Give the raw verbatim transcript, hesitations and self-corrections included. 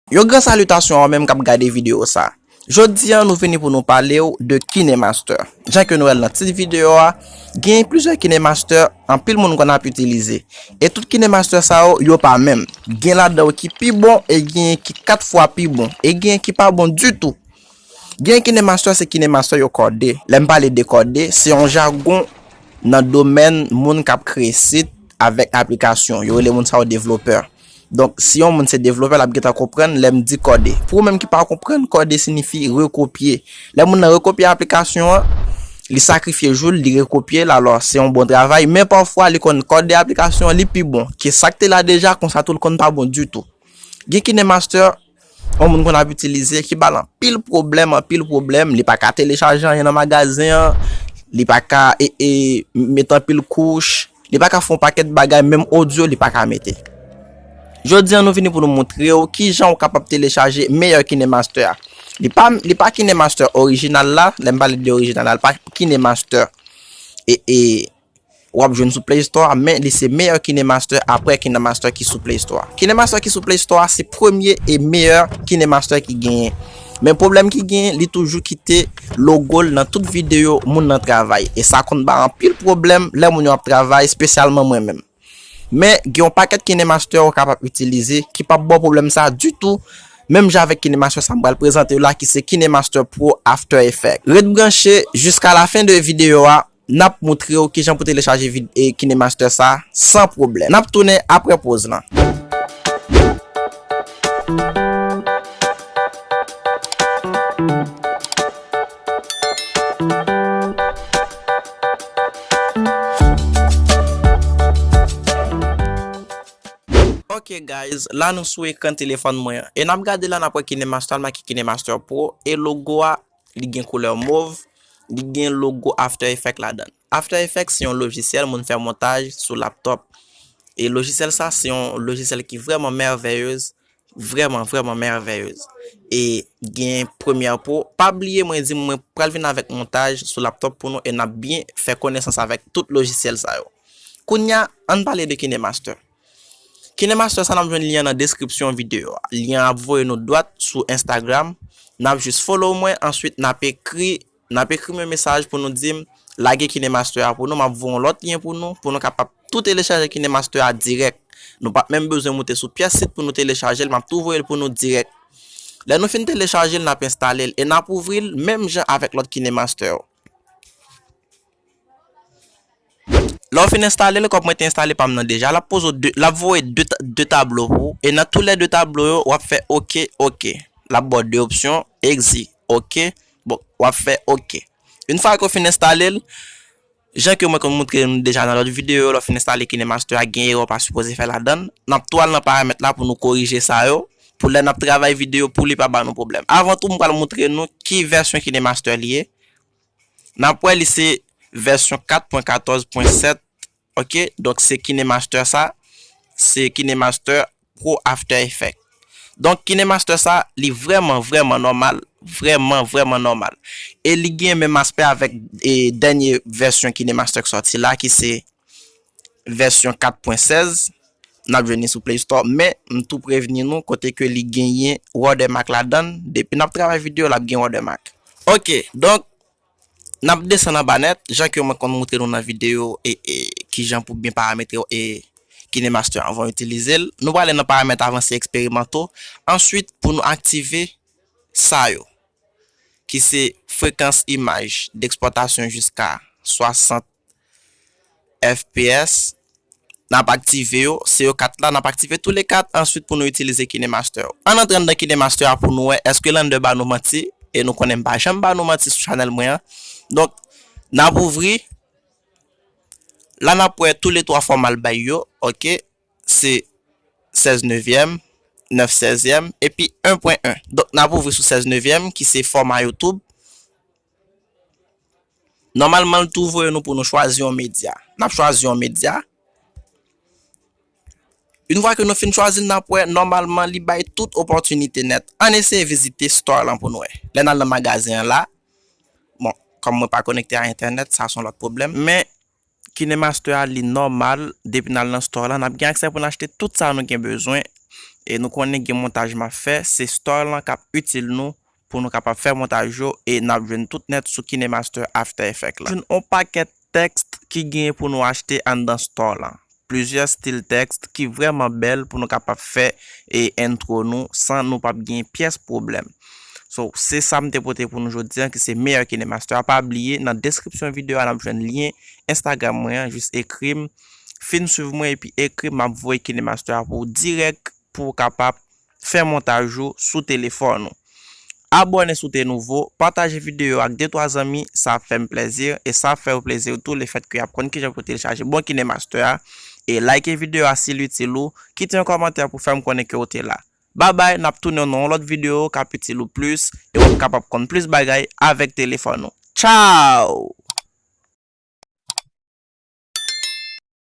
Yon gran salitasyon a ou menm k ap gade videyo sa. Jodi a, nou vini pou nou pale w de KineMaster. Jan ke nou wè l nan tit videyo a, gen plizyè KineMaster anpil moun konn ap itilize. E tout KineMaster sa yo, yo pa menm. Gen ladan yo ki pi bon, e gen ki kat fwa pi bon, e gen ki pa bon ditou. Gen KineMaster, se KineMaster yo kòde. Lè m pale de kòde, se yon jagon nan domèn moun k ap kreye sit avèk aplikasyon. Yo rele moun sa yo devlopè. Donk, si yon moun se devlopè, l ap gentan konprann lè m di kòde. Pou ou menm ki pa konprann, kòde siyifi rekopye. Lè moun nan rekopye aplikasyon an, li sakrifye jou l, li rekopye l, alò se yon bon travay, men pafwa li konn kòde aplikasyon an, li pi bon ke sa k te la deja, konsa tou l konn pa bon ditou. Gen KineMaster, yon moun konn ap itilize, ki ba l anpil pwoblèm, anpil pwoblèm, li pa ka telechaje anyen nan magazen an, li pa ka, e, e, met anpil kouch, li pa ka fè yon pakèt bagay, menm odyo li pa ka mete. Jodi a nou vini pou nou montre w kijan ou kapab telechaje meyè KineMaster a. Li pa, li pa KineMaster orijinal la, lè m pale de orijinal la, li pa KineMaster e, e, w ap jwenn sou Play Store a, men li se meyè KineMaster apre KineMaster ki sou Play Store a. KineMaster ki sou Play Store a se premye e meyè KineMaster ki genyen. Men pwoblèm ki genyen, li toujou kite logo l nan tout videyo moun nan travay. E sa konn ba anpil pwoblèm lè moun yo ap travay, espesyalman mwen menm. Men gen yon pakèt KineMaster ou kapab itilize ki p ap ba w pwoblèm sa ditou, menm jan avèk KineMaster sa m pral prezante w la ki se KineMaster Pro After Effects. Ret branche jiska lafen de videyo a, n ap montre w kijan pou telechaje vid-, e, KineMaster sa san pwoblèm. N ap tounen apre poz lan. Ok guys, la nou sou ekran telefòn mwen an. E n ap gade la, n ap wè KineMaster, l make KineMaster Pro, e logo a, li gen koulè mov, li gen logo After Effects ladan l. After Effects se yon lojisyèl moun fè montaj sou laptop. E lojisyèl sa, se yon lojisyèl ki vrèman mèvèyez, vrèman, vrèman mèvèyez. E gen Premiere Pro, pa bliye mwen di mwen pral vin avèk montaj sou laptop pou nou e n ap byen fè konesans avèk tout lojisyèl sa yo. Kounya, ann pale de KineMaster. KineMaster sa n ap jwenn lyen an nan deskripsyon videyo a. Lyen an ap voye nou dwat sou Instagram. N ap jis follow mwen, answit n ap ekri, n ap ekri m yon mesaj pou nou di m lage KineMaster a pou nou. M ap voye yon lòt lyen pou nou, pou nou kapab tou telechaje KineMaster a dirèk. Nou p ap menm bezwen moute sou pyès sit pou nou telechaje l, m ap tou voye l pou nou dirèk. Lè nou fin telechaje l, n ap enstale l e n ap ouvri l menm jan avèk lòt KineMaster yo. Lè w fin enstale l, kòm mwen te enstale pa m nan deja, l ap poze w de, l ap voye de ta-, de tablo pou ou. E nan toulède tablo yo, w ap fè oke, oke. L ap ba w de opsyon, exit, oke. Bon, w ap fè oke. Yon fwa ke w fin enstale l, jan ke mwen konn montre nou deja nan lòt videyo yo, lè w fin enstale KineMaster a, gen erè w pa sipoze fè ladan l. N ap tou al nan paramèt la pou nou korije sa yo, pou lè n ap travay videyo, pou li pa ba nou pwoblèm. Avan tou, m pral montre nou ki vèsyon KineMaster li ye. N ap wè li se vèsyon kat pwen katòz pwen sèt. Ok, donk se KineMaster sa, se KineMaster Pro After Effects. Donk KineMaster sa, li vrèman, vrèman nòmal, vrèman, vrèman nòmal. E li gen menm aspè avèk, e, dènye vèsyon KineMaster k sòti la, ki se vèsyon kat pwen sèz. N ap jwenn li sou Play Store, men m tou prevni nou kote ke li genyen watermark ladan l. Depi n ap travay videyo, l ap gen watermark. Ok, donk, n ap desann anba nèt, jan ke mwen konn montre nou nan videyo, e, e, kijan pou byen parametre, e, KineMaster anvan w itilize l. Nou prale nan paramèt avanse eksperimanto. Answit, pou nou aktive sa yo, ki se frekans imaj dekspòtasyon jiska swasant F P S, n ap aktive yo, se yo kat la, n ap aktive tou le kat, answit pou nou itilize KineMaster yo. Ann antre anndan KineMaster a pou nou wè èske Lander ba nou manti, e nou konnen m pa janm ba nou manti sou chanèl mwen an. Donk, n ap ouvri, la n ap wè tou le twa fòma l bay yo, ok, se sèz nevyèm, nèf sèzyèm, epi en pwen en. Donk, n ap ouvri sou sèz nevyèm, ki se fòma YouTube. Nòmalman, l tou voye nou pou nou chwazi yon medya. N ap chwazi yon medya. Yon fwa ke nou fin chwazi l, n ap wè, nòmalman, li bay tout opòtinite nèt. Ann eseye vizite store lan pou nou wè. Lè n al nan magazen an la, bon, kòm mwen pa konekte a entènèt, sa se yon lòt pwoblèm. Men, KineMaster a, li nòmal, depi n al nan store lan, n ap gen aksè pou n achte tout sa nou gen bezwen. E nou konnen gen montaj m ap fè, se store lan k ap itil nou pou nou kapab fè montaj yo e n ap jwenn tout nèt sou KineMaster After Effects la. Jwenn yon pakèt tèks ki genyen pou nou achte anndan store lan. Plizyè stil tèks ki vrèman bèl pou nou kapab fè e intro nou san nou p ap gen pyès pwoblèm. So, se sa m te pote pou nou jodi a ki se meyè KineMaster a. Pa bliye, nan deskripsyon videyo a n ap jwenn lyen Instagram mwen an, jis ekri m, fin swiv mwen epi ekri m, m ap voye KineMaster a pou w dirèk pou w kapab fè montaj ou sou telefòn ou. Abòne si w te nouvo, pataje videyo ak de twa zanmi, sa ap fè m plèzi e sa ap fè yo plezi tou lefètke y ap konn kijan pou telechaje bon KineMaster a e like videyo a si l itil ou, kite yon kòmantè pou fè m konnen ke w te la. Babay, n ap tounen nan yon lòt videyo k ap itil ou plis e w ap kapab konn plis bagay avèk telefòn ou. Tchao!